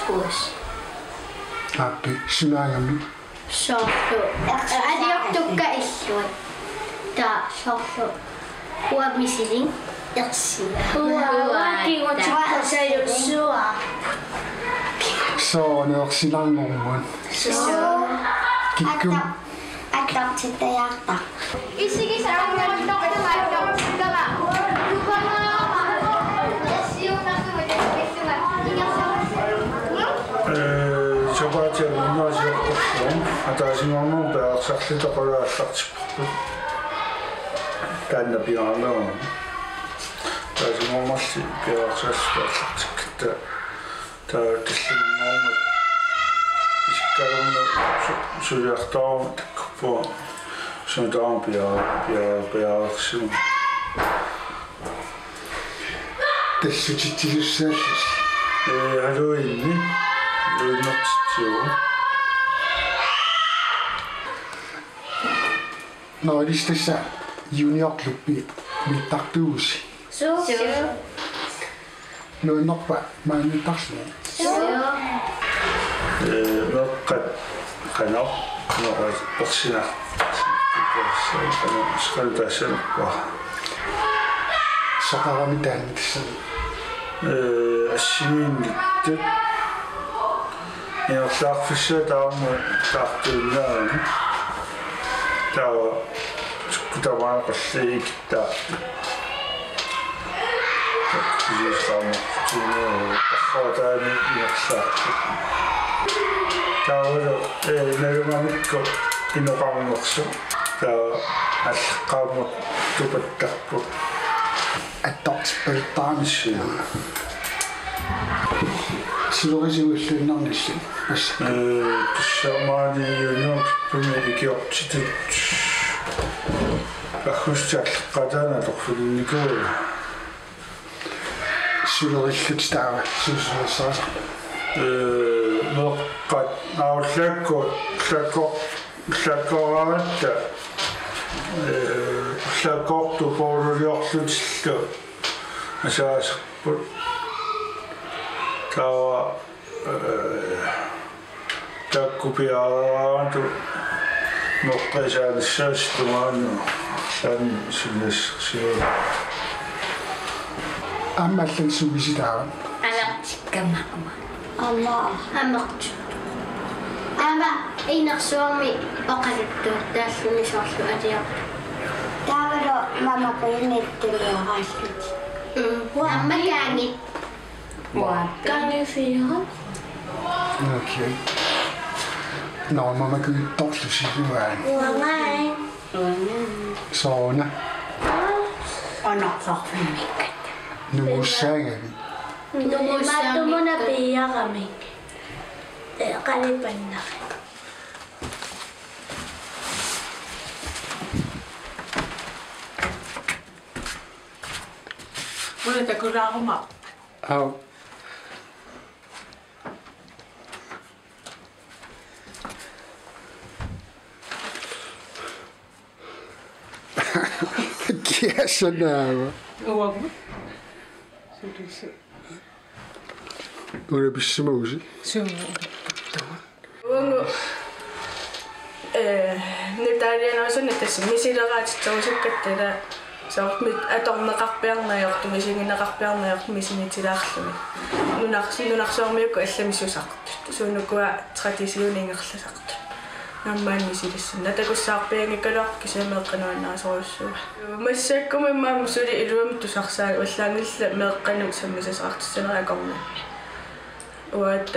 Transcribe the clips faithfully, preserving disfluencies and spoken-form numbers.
Kuus. Aappi, sunaagami? Soorlu. Aliortukka illui. Taava soorlu. Uanga misiling. Ersiga. Uanga, uanga kingorna. Uanga ersiga. Soorlu ersinarnermut. Suu. Kikkut. Ata. Attartittajaarta. Ee, sapaatip-akunnera siortorsuaq ataasinngornermut piareersarluta qulakkeertarparput. Taanna piareerneruvoq. Ataasinngornerli piareersarluta aallartikkatta. Taava tallimanngormat isikkaluarneq su-, suliartormat takkuppoq. Suna taama pia-, pia-, piareersimasoq. Tassutitsisussaallusi. Ee, Halloweenimi. Halloweenertitsivoq. Nå, Elis, tassa juniorklubbi mittartuusi. Suu. Suu. Nuannerpa maaniittarluni? Suu. Ee, meeqqat qanoq, meeqqat ersinar-, qanoq, qanoq taassanerpara. Soqarami taanna tassani? Ee, assimiinnittut. Ingerlaarfissaat taama taartuinnaani. Taava sukkut tamaat qalliit taartut. Kisianni qaammaqqutigineruvoq, arraataani ingerlaartut. Taavalu, ee, nalugamikku inoqarnersut. Taava aallaqqaammut tupattarput. Attortippallaarnissaa. Sulerisuilluinnarnilli. Tassa. Ee, tassa maani juniorklubbimi ikiortitut. Aggustip aallaqqaataani atorfilinnikuuara. Sulerillutit taava, suusulersarisa? Ee, meeqqat, aa, ullaakkut, ullaakkut, ullaakkooraratta, ee, ullaakkoortut poorluliorlutillu asaasarput. Taava, ee, taakku piareeraangatut meeqqat isaanissaasi tungaanut arlaannik suliassarsiuagut. Aamma allat suugisitaavat? Amertikkama aamma. Aamma. Amertut. Aamma inersuarmi oqaluttuuttaalluni soorlu aliortut. Taavalu mamakujunnit tunnioraallutik. Mm. Aamma kaangit. Gange fire. Okay. Nå, mamakujunnittorlu siluaat. Uangai. Sooruna? Onorsorfimmikkat. Nungussaagami. Nungussaamikkat. Imaattumuna piiaramik. Ee, qalipannari. Una takulaaruma. Au. Kiasanaava? Uagut. Sutusi. Una pissimagusi? Suu. Uagut, ee, nutaalianerusuni tassa misileraatitserusukkatta taava soorlu atorneqarpiarneq ajortut, misigineqarpiarneq ajortut, misigitilaarlugit. Nunar-, nunarsuarmiukkut allamik susartut. Suunukua traditionit ingerlasartut. Aamma misilissinnaapput. Takussaarpianngikkaluarpoq kisianni meeqqat nuannarisorujussuuaat. Massakkut aamma suli iluamik tusarsaat ullaanngillat meeqqanut sammisaqartissanerat akornanni. Uagut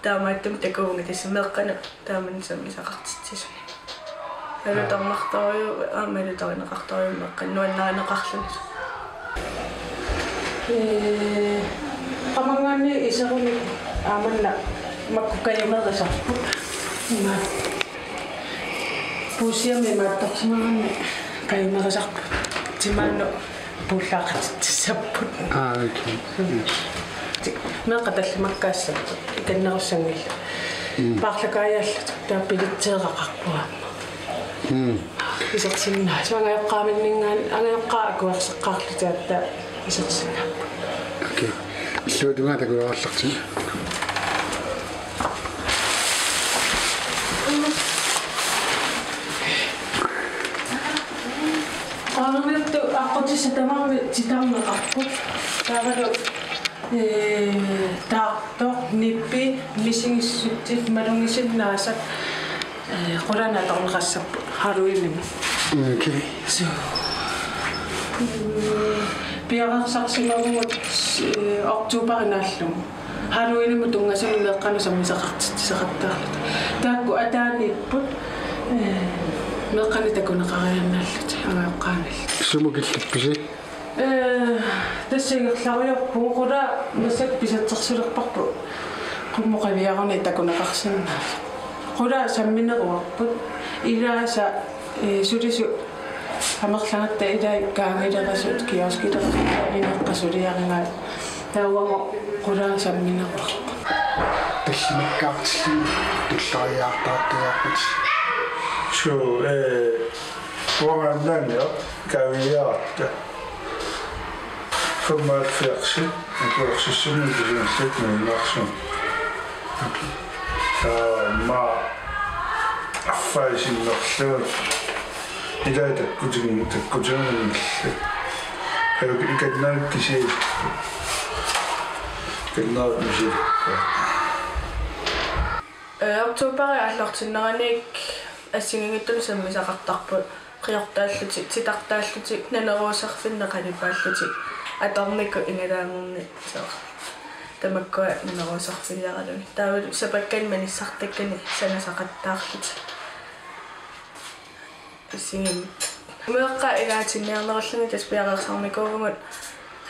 taamaattumik takuvugut tassa meeqqanut taamani sammisaqartitsisunik. Alutornartorujuk, aamma alutorineqartorujuk meeqqanut nuannarineqarluni. Ee, qamanngaanniit iserunik aamanna makku kajumerisarput. Ima. Puussiami imaattorsimagaanni kajumerisarput. Timaanut puullaaqatitsissapput. Aa, okay. Ti-, meeqqat tallimakkaassapput ikannerussanngillat. Mm. Paarlakaajaallutik taava billetseeraqarput aamma. Mm. Isersinnaasut angajoqqaaminninngaanniit, angajoqqaat akuerseqqaarlutik aatsaat isersinnaapput. Okay. Illuatungaa takulerallartigu. Aqutsissat tamarmik titarneqarput. Taavalu, ee, taartoq, nippi, misigissutsit, malugisinnaasat, ee, qulaani atorneqassapput Halloweenimi. Okay. So. Mm, piareersarsimavugut, ee, oktoberip naallugu. Halloweenimut tunngasumik meeqqanut sammisaqartitsisaqattaarlutik. Taakku ataaniipput, ee, meeqqanik takuneqariannaallutik angajoqqaanillu. Sumut killippisi? Ee, tassa ingerlarujoorpugut, qulaa massakkut pisatsersulerparput. Qummut qiviaruni takuneqarsinnaasut. Qulaa sammineruarput. Ilaasa, ee, sulisut amerlagatta ilai kaangilerasut, kioskilerasut, ineqqat suliarigaat. Taava qulaa sammineruarput. Tallimakkaartillugit tulleriiaartarattajaarput. Suu, ee, uangaannaanngilaq kaaviiaaratta. Femoghalvfjerdsit, nikuersissinnut kisianni nalunaarsuuvoq. Taava affaa sinnerlugu. Ilai takkutin-, takkutinnillu. Ajuk ikannerit kisiat. Ikannerit misilikkaat. Ee, oktoberip aallartinneraniit assigiinngitsunik sammisaqartarput, qiortaallutik, titartaallutik, naneruusarfinni qalipaallutik, atornikut ingalaanernik, soorlu tamakkua naneruusarfiliaralugit. Taavalu sapakkanik manissartakkani sanasaqattaarlutik. Assigiimmik. Meeqqat ilaatinniarnerullugit tassa piareersarnikuuvugut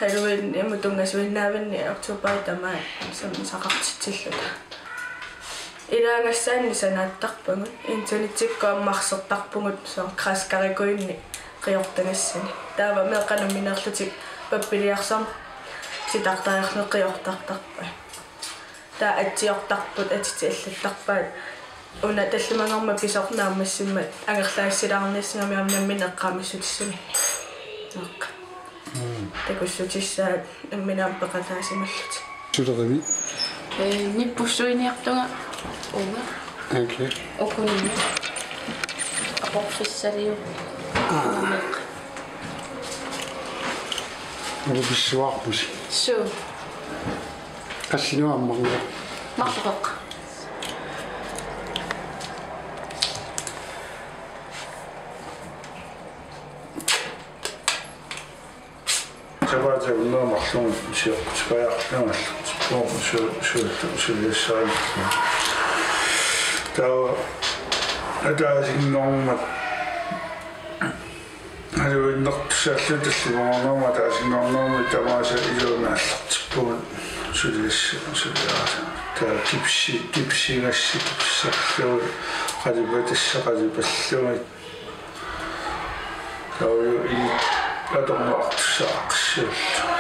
Halloweenimut tunngasuinnaavinni oktoberip tamaat sammisaqartitsilluta. Ilaagassaanni sanaattarpagut, internettikkut ammarsertarpugut soorlu græskarikuinnik qiortagassani. Taava meeqqat nammineerlutik pappiliarsarneq titartariarlugit qiortartarpai. Taava atsiortarput, atitit allattarpaat. Una tallimanngormat pisoq naammassimmat angerlaassilaarniassammat aamma nammineq eqqaamissutissaminnut. Eeq. Mm. Takussutissaat nammineq aamma peqataasimallutik. Sulerivit? Ee, nippussuiniartunga uunga. Okay. Ukunimi. Aporfissaliu. Aa. Uunga. Uku pissuarpusi. Suu. Qassinuammarlu. Marloqeqqa. Sapaatip akunnerani marlunnik sioqqutipajaarlunga allartippugut su-, su-, suliassariarlunga. Taava ataasinngormat Halloweenertussalluta tallimanngornerma ataasinngornermi tamaasa iluamik aallartippugut suliass-, suliassat. Taava kipsi-, kipsigassi kipsisarlugu qalipatassa qalipallugit. Taava inuit atorneqartussat aaqqissuullutik.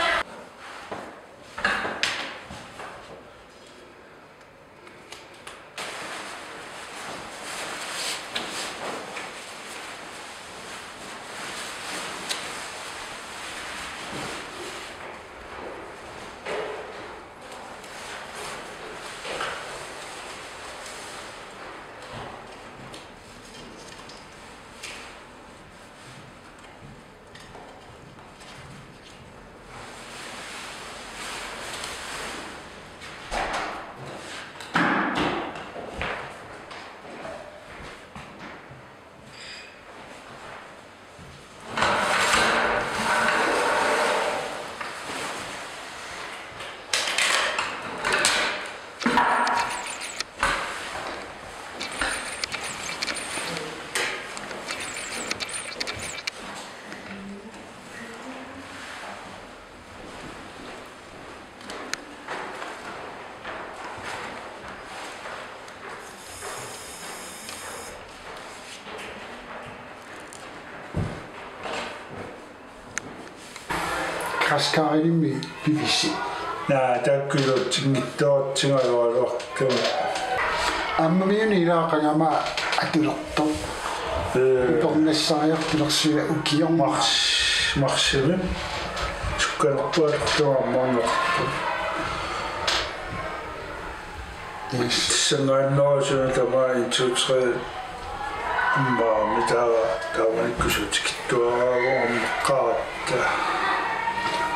Græskarinimmi pivisi. Naa, taakku iluatsinngitsoortigalualuartumik. Ammamiuni ilaaqagama atulertoq. Ee. Utornassariartulersiva ukiorma. Mars-, marsimi. Sukkanerpaat aamma angertoq. Yes. Sangaannerusuna tamaat en, to, tre. Maani taava taamanikkut sutikittuaraavoq aamma qaaratta.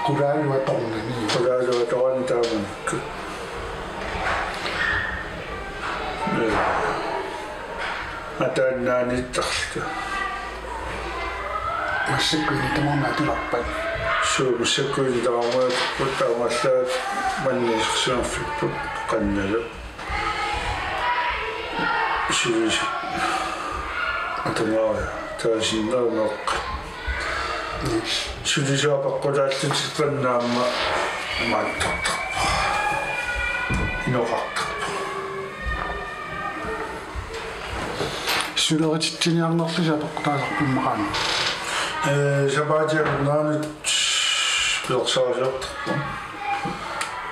Qulaaluatornani. Qulaaluatorani taamanikkut. Ee. Ataannaaniittarluta. Massakkut ini tamarmi atulerpat? Suu, massakkut ini tamarmi atulerpat, taamaallaat mannisersiorfipput qannalu. Sulisut atungaaja taasinnaaneq. Sulisut apeqqutaallutik qannaammat maattortarpoq. Inoqartarpoq. Sulerititsiniarnerlusi apeqqutaasarpit immaqaana? Ee, sapaatip akunneranut pilersaarusiortarpunga.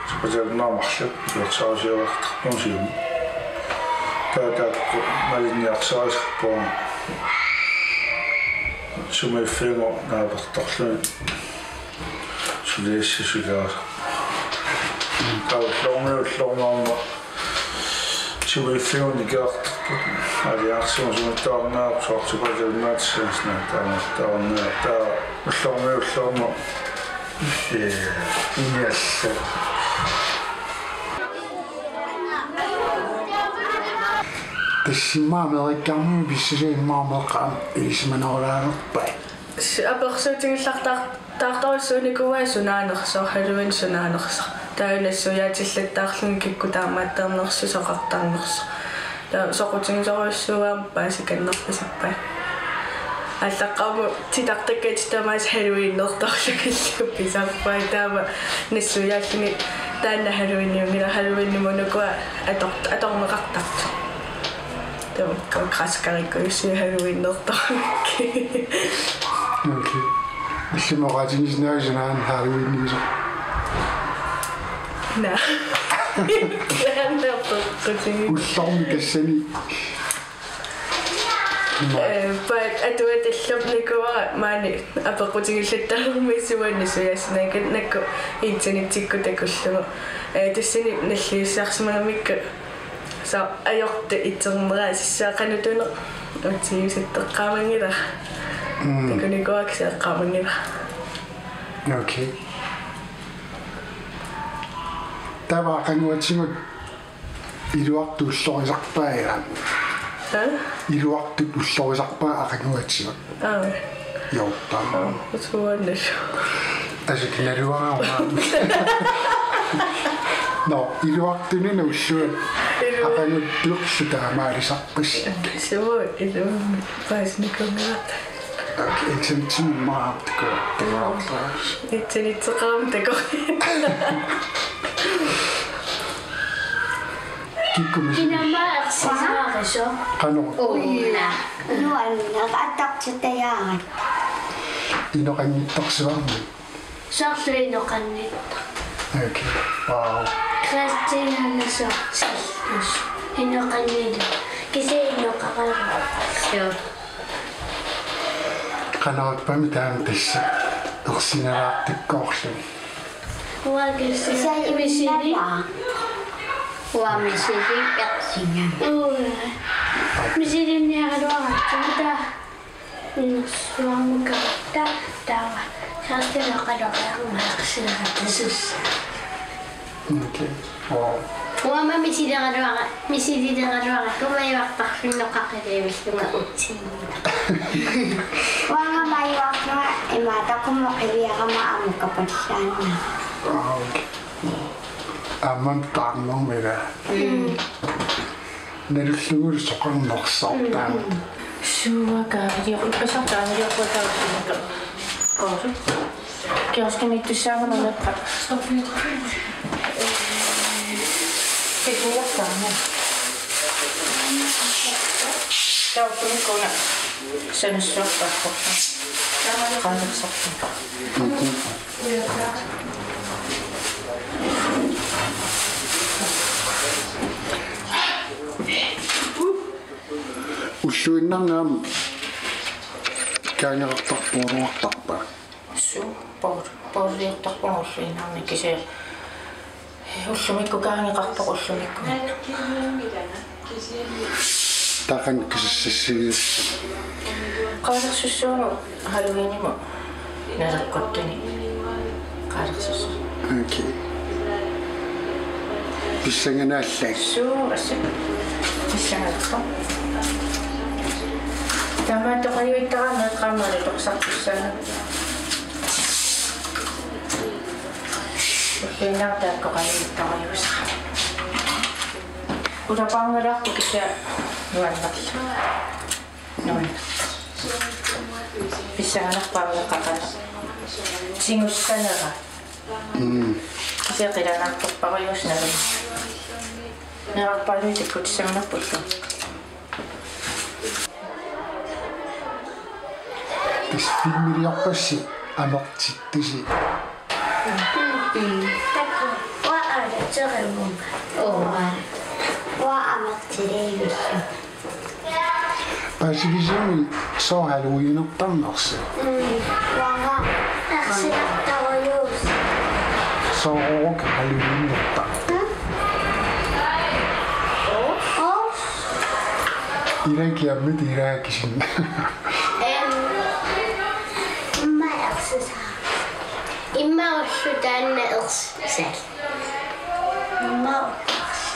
Sapaatip akunnera marluk pilersaarusiortarpunga siumut. Taava taakku malinniarsarisarpunga. Sumiiffiup naapertorluni. Suliassaq suliassaq. Taava ullormiit ullormut aamma sumiiffiup nikertarput. Aalajangersimasumik taarnaa soorlu sapaatip akunnera tassani taarnaa taava ullormiit ullormut, ee, iniallat. Tassa immaqa Amerikkarmiut pissutaat immaqa meeqqat ilisimanerulaalerpai? S-, apersuutigillartaartorujussuunikuuai sunaanersoq, Halloween sunaanersoq. Taava nassuiaatillattaarluni kikkut taamaattarnersoq, soqartarnersoq. Taava soqutigisorujussuuvoq aamma paasikannerpasippai. Aallaqqaammut titartakkatit tamaasa Halloweenertorlugillu pisarpai, taava nassuiaalluni taanna Halloweeniunngilaq, Halloweenimut ukua ator-, atorneqartartut. Tamakku græskarikkuussuit Halloweenertorlugit. Okay. Illimmi oqaatigisinnaavisi sunaana Halloweenimisoq? Naa. Taanna apeqqutigiuk. Ullormi tassani. Naa. Ee, paat atuatallap nikuara maani apeqqutigillattaarnermi suanni sujasinnaakka nakku internetsikkut takullugu. Ee, tassani nalliussarsimagamikku. Soorlu ajortut iterneraa sissaaqanutuneq utsiusitteqqaamanngilara. Mm. Takunikuuakka seeqqaamanngilara. Okay. Taava aqaguatigut iluartut ullorisarpai ilaa? Aa? Iluartut ullorisarpai aqaguatigut? Aa. Joo, taama. Aa, usuannas. Asuk naluara umaa. Nå, iluartununa ulluat. Ilu-. Aqaguatsiarlu taamaalisarpassi. Suu, iluamik paasinikuunngilaq. Okay, internetsimut maartuku. Internetseqaam taku. Kikkut misi-. Inama ersimaarisoq. Qanoq? Ulla. Nuanneq attartitajaaraq. Inoqanngittarsivarmi? Soorlu inoqanngittoq. Okay. Wow. Kristianassoq sallus. Inoqanngilaq. Kisianni inoqarara. Joo. Qanoq ippami taanna tassa ersinalaartikkoorluni? Uanga kisianni misili. Uanga misili ersinga. Uanga. Misilinniaraluaratsigu taava. Innersuarmut katta taava. Saastenoqaloqarma ersinga tassa. Okay. Wow. Uanga misileraluara, misilileraluara, kumajuartarfinnoqaqiliivillunga utsiin. Uanga majuarlunga imaataqumut qiviarama aamma kapallaannaq. Ah, okay. Aamma taarnermila. Mm. Nalullugulu soqarnersoq taanna. Suuakaa, iliorpasartaa, iliorpasartaa. Qoosu. Kioskimiittussaagama meeqqat. Kisianni taanna. Taakkununnga sanassuartarpoq. Qaangersorpoq. Ulluinnarni aamma kaangeqartarpa, poorluartarpa? Suu, poor-, poorluartarpunga ulluinnarni kisianni ullumikkut kaangeqarpoq ullumikkut. Takan kisassassivius. Qaalersussuugut Halloweenimut naleqquttuni. Qaalersussuugut. Okay. Pissanganarlak. Suu, assi. Pissangalerpoq. Taamaattoqajuittara meeqqaammat torsartussaanut. Ulluinnarni taakkoqajuittarajuusara. Ulapaarngalarput kisianni nuannerlugu. Nuannerlugu. Pissanganarpoq aamma qaqata. Tigussanera. Mm. Kisianni qilanaartorparujuussaaq. Nerarpaaluit takkutissagunarpullu. Tassa filmiliorpassi amertittusi. Takku. Uanga amertilerivunga. Uanga. Uanga amertilerivunga. Paasigisiumi sooq Halloweenertarnersi? Mm. Uanga ersilertarujuussaaq. Soorlu Halloweenertarpoq. Mm. Ilaa kiammit ilaa kisin. Em, immaqa ersisaaq. Immaqa ulloq taanna ersisaaq. Immaqa ulloq ersisaaq.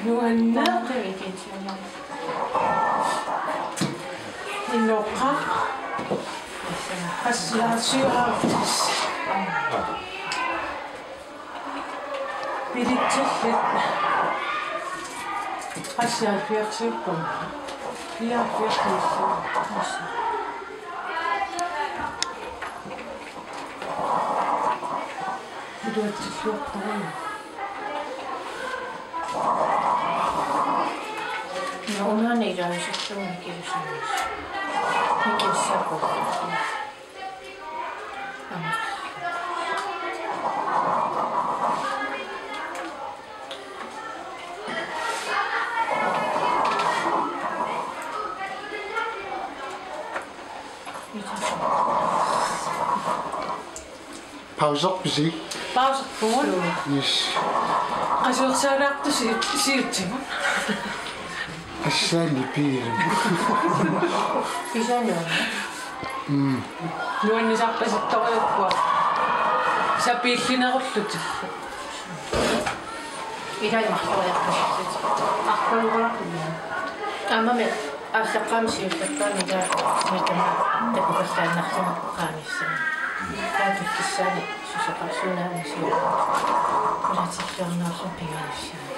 Nuanneq. Inuuqqa. Qassiarsiuaartis. Bilitsillit. Qassiarfiarsiupput. Fiarfiarsiupput. Iluatsilluarpara. Nuanneq ilaasorlugu nikilussaammat. Nikilussaappoq. Aamma. Pauserpisi? Pauserpugut. Yes. Qasuersaalaartusi siutsigut. Assaani piilu. Pisani. Mm. Nuannisarpasittorujukkua. Sapiillinerullutillu. Ilai marloriarpassuit. Arpaluarpunga. Aammami aallaqqaammut siullerpaamik ilaa siutama takukallaannarlugu qaanissami. Taava tullissaani susoqarsuunaami siu. Qulatilluarnerullugu pingajussaanik.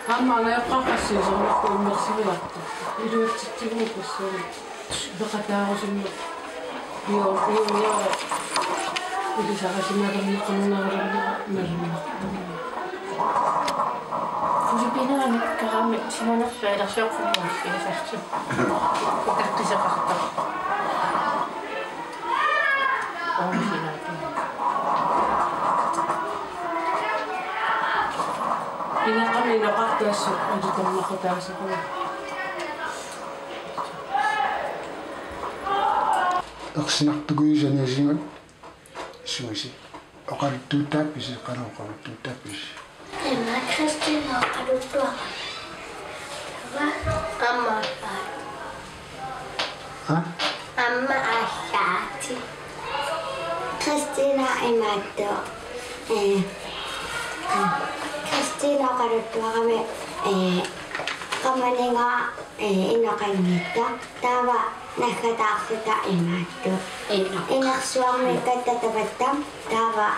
Aamma angajoqqaarpassuit soorlu immersuiartut. Iluatsitsiguuppassuit. Peqataarusunneq. Io, io, io. Ilisarisimalerneqarnerulernera malunnarpoq. Filippinernikkaarami simanersuaq ilarsiorfimmuarsiasarsi. Utaqqiseqartoq. Oorsilaatu. Inaqami inoqartaassut atutornaqutaasoqagut. Ersinartukujuit saniatigut suisi. Oqaluttuuttaappisi, qanoq oqaluttuuttaappisi? Ima Kristina oqaluttuarami. Aamma. Ha? Aamma aallaati. Kristina imaattoq. Eh, Kristina oqaluttuarami, eh, qamaniga, eh, inoqanngitsoq. Taava naggataarluta imaattoq. Ino. Inersuarmiikkatta tapattami. Taava.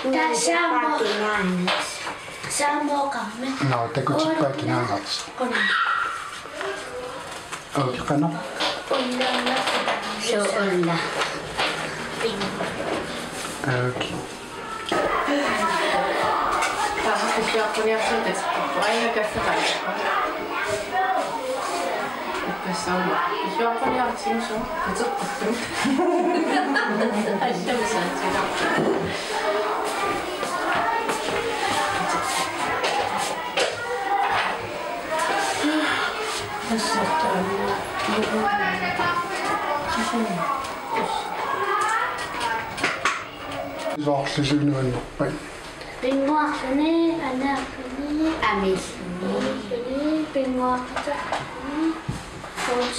Taava saamo. Kinaanat. Saamooqarmi. Nå, takutippaa kinaanat. Kun. Okay, qanoq? Ullaannaq. Suu ulla. Okay. Taava issiaqquniarsinnaasoq. Aina kaffeqarpoq. Ippassaalu. Issiaqquniarsinnaasoq. Katertarput. Assamsaatiga. Soorlu suut nuannerpat? Pinnguarluni, aneerluni, amiilluni, pinnguaqateqarluni,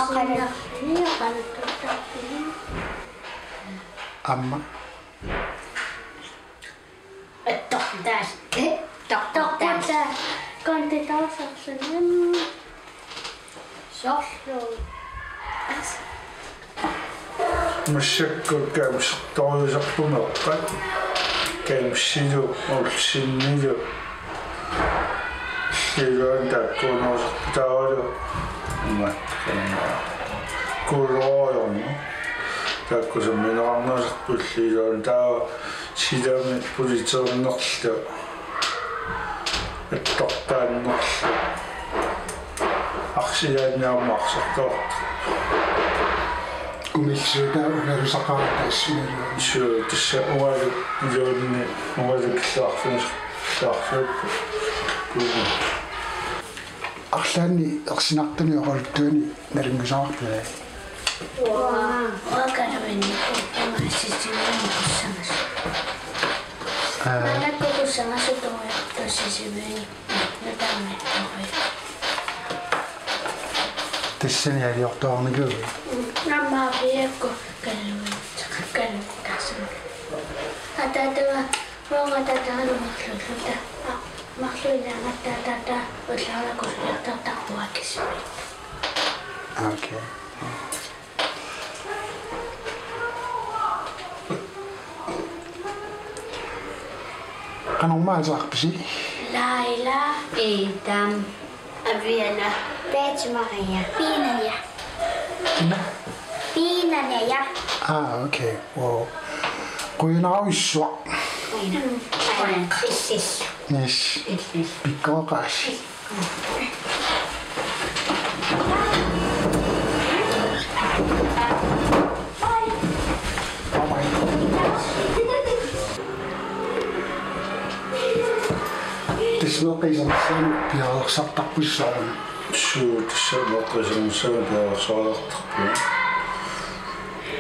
oqaluttuarluni, oqaluttuartarluni. Aamma. Attortaas. Attortaas. Attortaas. Konditorsarluni. Soorlu. As. Massakkut Gamestorujussuarput meeqqat. Gamesilu, Olsenilu. Illuatungaani taakkuunerusarput taavalu. Imaattoq. Kuulorujorneq. Taakku sammineqarnerusarput illuatungaani taava. Silami politeernerlu. Attortaannerlu. Arsilaanni aamma arsartuartarput. Umilluutaat ungalusaqaat taassuma. Suu, tassa ungalu iluanni, ungalu killilersuis-, killilersuipput. Arlaanni ersinartuni oqaluttuani nalunngisaqarpit? Uanga, uanga kalavinni uanga sisimiuni kussamasut. Aa. Maannakkut kussamasut tuujartut sisimiuni nutaamik tuujartut. Tassani aliortoqarnikuuit? Mm, aamma apiakku kaluit, kaluit tassani. Ataataga Uanga taava marluulluta. Aa, marluinnaq taava ullaarnakuliartortarpunga kisimi. Okay. Qanormaa ateqarpisi? Laila. Adam. Aviana. Betty Maria. Pinaja. Kina? Pinaja. Ah, okay. Wow. Qujanarsuaq. Qujanaq. Qujanaq. Illit. Yes. Illit. Pikkoreqaasi. Tassa meeqqat isernissaanut piareersartarpusi soorunami? Suu, tassa meeqqat isernissaanut piareersartarput.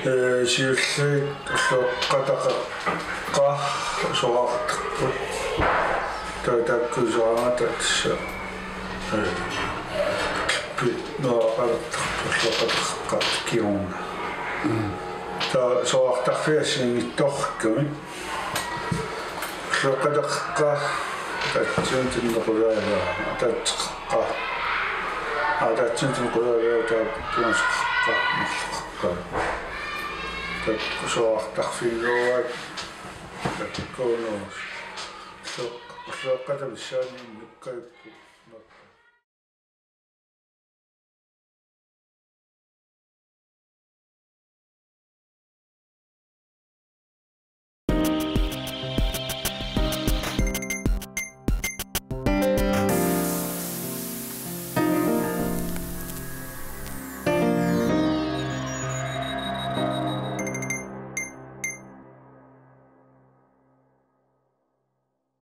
Ee, siulliit ulloqeqqata qeqqa soraartarput. Taava taakku iserangata tassa, ee, klippi meeraqalertarput ulloqeqqata qeqqa kingorna. Mm. Taava soraartarfiit assigiinngitsorsuukkami. Ulloqeqqata qeqqa, ataatsimut tunniussaqalaarluni, ataatseqeqqa. Ataatsimut tunniussaqalaarluni, taava tunniussaqeqqa, marloqeqqa. Taakku soraartarfigigaat, taakkuunerusoq. Ulloq-, ulloqeqqata missaani nukkaipput. Not.